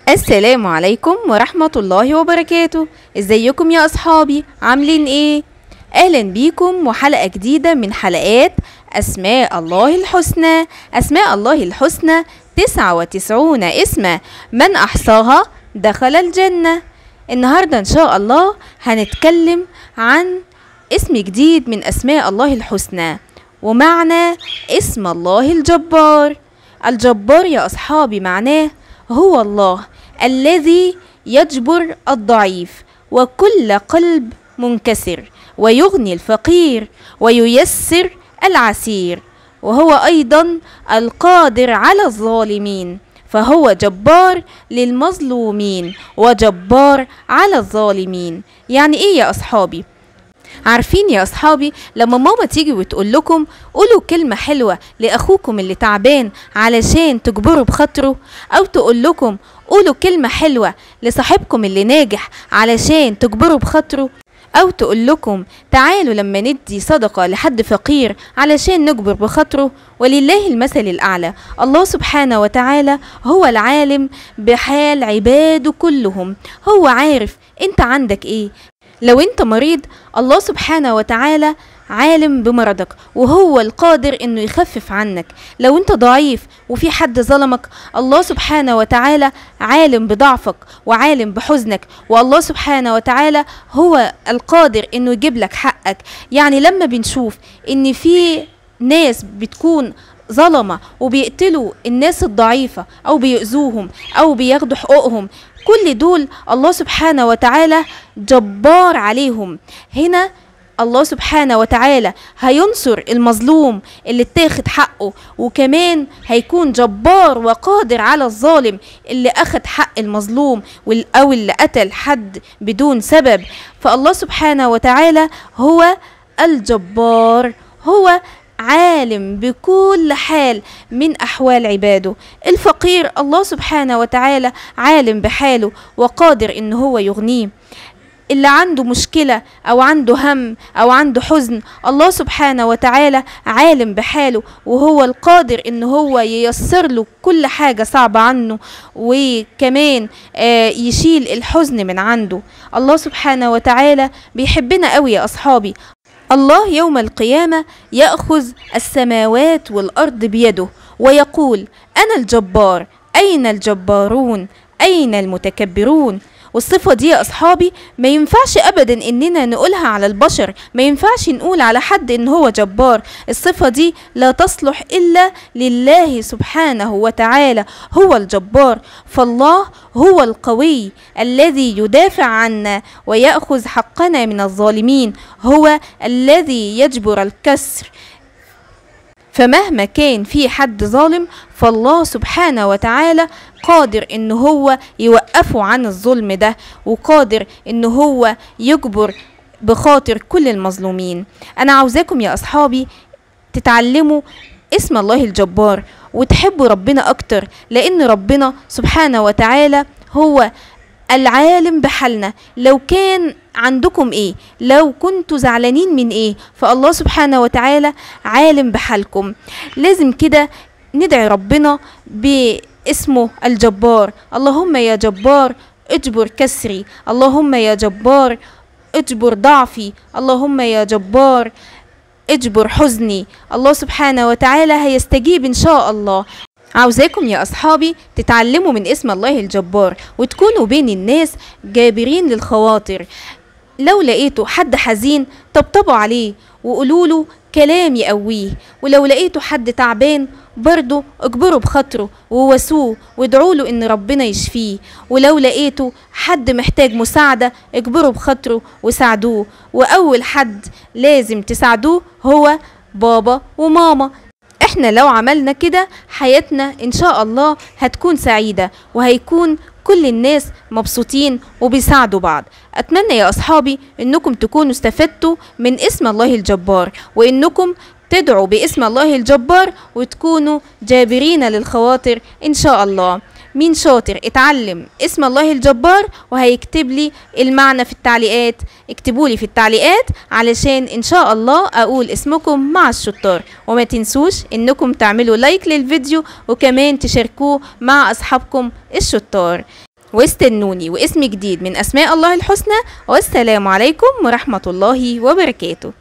السلام عليكم ورحمة الله وبركاته. ازيكم يا اصحابي؟ عاملين ايه؟ اهلا بيكم وحلقة جديدة من حلقات اسماء الله الحسنى. اسماء الله الحسنى 99 اسما، من احصاها دخل الجنة. النهاردة ان شاء الله هنتكلم عن اسم جديد من اسماء الله الحسنى، ومعنى اسم الله الجبار. الجبار يا اصحابي معناه هو الله الذي يجبر الضعيف وكل قلب منكسر، ويغني الفقير وييسر العسير، وهو أيضا القادر على الظالمين، فهو جبار للمظلومين وجبار على الظالمين. يعني إيه يا أصحابي؟ عارفين يا أصحابي لما ماما تيجي وتقول لكم قولوا كلمة حلوة لأخوكم اللي تعبان علشان تجبروا بخاطره، أو تقول لكم قولوا كلمة حلوة لصاحبكم اللي ناجح علشان تجبروا بخاطره، أو تقول لكم تعالوا لما ندي صدقة لحد فقير علشان نجبر بخاطره. ولله المثل الأعلى، الله سبحانه وتعالى هو العالم بحال عباده كلهم، هو عارف انت عندك ايه. لو انت مريض الله سبحانه وتعالى عالم بمرضك وهو القادر انه يخفف عنك. لو انت ضعيف وفي حد ظلمك الله سبحانه وتعالى عالم بضعفك وعالم بحزنك، والله سبحانه وتعالى هو القادر انه يجيب لك حقك. يعني لما بنشوف ان في ناس بتكون ظلمة وبيقتلوا الناس الضعيفة او بيؤذوهم او بياخدوا حقوقهم، كل دول الله سبحانه وتعالى جبار عليهم. هنا الله سبحانه وتعالى هينصر المظلوم اللي اتاخد حقه، وكمان هيكون جبار وقادر على الظالم اللي اخد حق المظلوم او اللي قتل حد بدون سبب. فالله سبحانه وتعالى هو الجبار، هو عالم بكل حال من أحوال عباده. الفقير الله سبحانه وتعالى عالم بحاله وقادر إن هو يغنيه. اللي عنده مشكلة أو عنده هم أو عنده حزن الله سبحانه وتعالى عالم بحاله وهو القادر إن هو ييسر له كل حاجة صعبة عنه، وكمان يشيل الحزن من عنده. الله سبحانه وتعالى بيحبنا قوي يا أصحابي. الله يوم القيامة يأخذ السماوات والأرض بيده ويقول أنا الجبار، أين الجبارون؟ أين المتكبرون؟ والصفة دي يا أصحابي ما ينفعش أبدا إننا نقولها على البشر، ما ينفعش نقول على حد إن هو جبار. الصفة دي لا تصلح إلا لله سبحانه وتعالى، هو الجبار. فالله هو القوي الذي يدافع عنا ويأخذ حقنا من الظالمين، هو الذي يجبر الكسر. فمهما كان في حد ظالم فالله سبحانه وتعالى قادر ان هو يوقفه عن الظلم ده، وقادر ان هو يجبر بخاطر كل المظلومين. انا عاوزاكم يا اصحابي تتعلموا اسم الله الجبار وتحبوا ربنا اكتر، لان ربنا سبحانه وتعالى هو العالم بحالنا. لو كان عندكم ايه، لو كنتوا زعلانين من ايه، فالله سبحانه وتعالى عالم بحالكم. لازم كده ندعي ربنا باسمه الجبار. اللهم يا جبار اجبر كسري، اللهم يا جبار اجبر ضعفي، اللهم يا جبار اجبر حزني. الله سبحانه وتعالى هيستجيب ان شاء الله. عاوزاكم يا أصحابي تتعلموا من اسم الله الجبار وتكونوا بين الناس جابرين للخواطر. لو لقيتوا حد حزين طبطبوا عليه وقولوا له كلام يقويه، ولو لقيتوا حد تعبان برضه اجبروا بخاطره وواسوه وادعوا له ان ربنا يشفيه، ولو لقيتوا حد محتاج مساعدة اجبروا بخاطره وساعدوه. وأول حد لازم تساعدوه هو بابا وماما. احنا لو عملنا كده حياتنا ان شاء الله هتكون سعيدة، وهيكون كل الناس مبسوطين وبيساعدوا بعض. اتمنى يا اصحابي انكم تكونوا استفدتوا من اسم الله الجبار، وانكم تدعوا باسم الله الجبار وتكونوا جابرين للخواطر ان شاء الله. مين شاطر اتعلم اسم الله الجبار وهيكتب لي المعنى في التعليقات؟ اكتبوا لي في التعليقات علشان ان شاء الله اقول اسمكم مع الشطار. وما تنسوش انكم تعملوا لايك للفيديو وكمان تشاركوه مع اصحابكم الشطار. واستنوني واسم جديد من أسماء الله الحسنى، والسلام عليكم ورحمة الله وبركاته.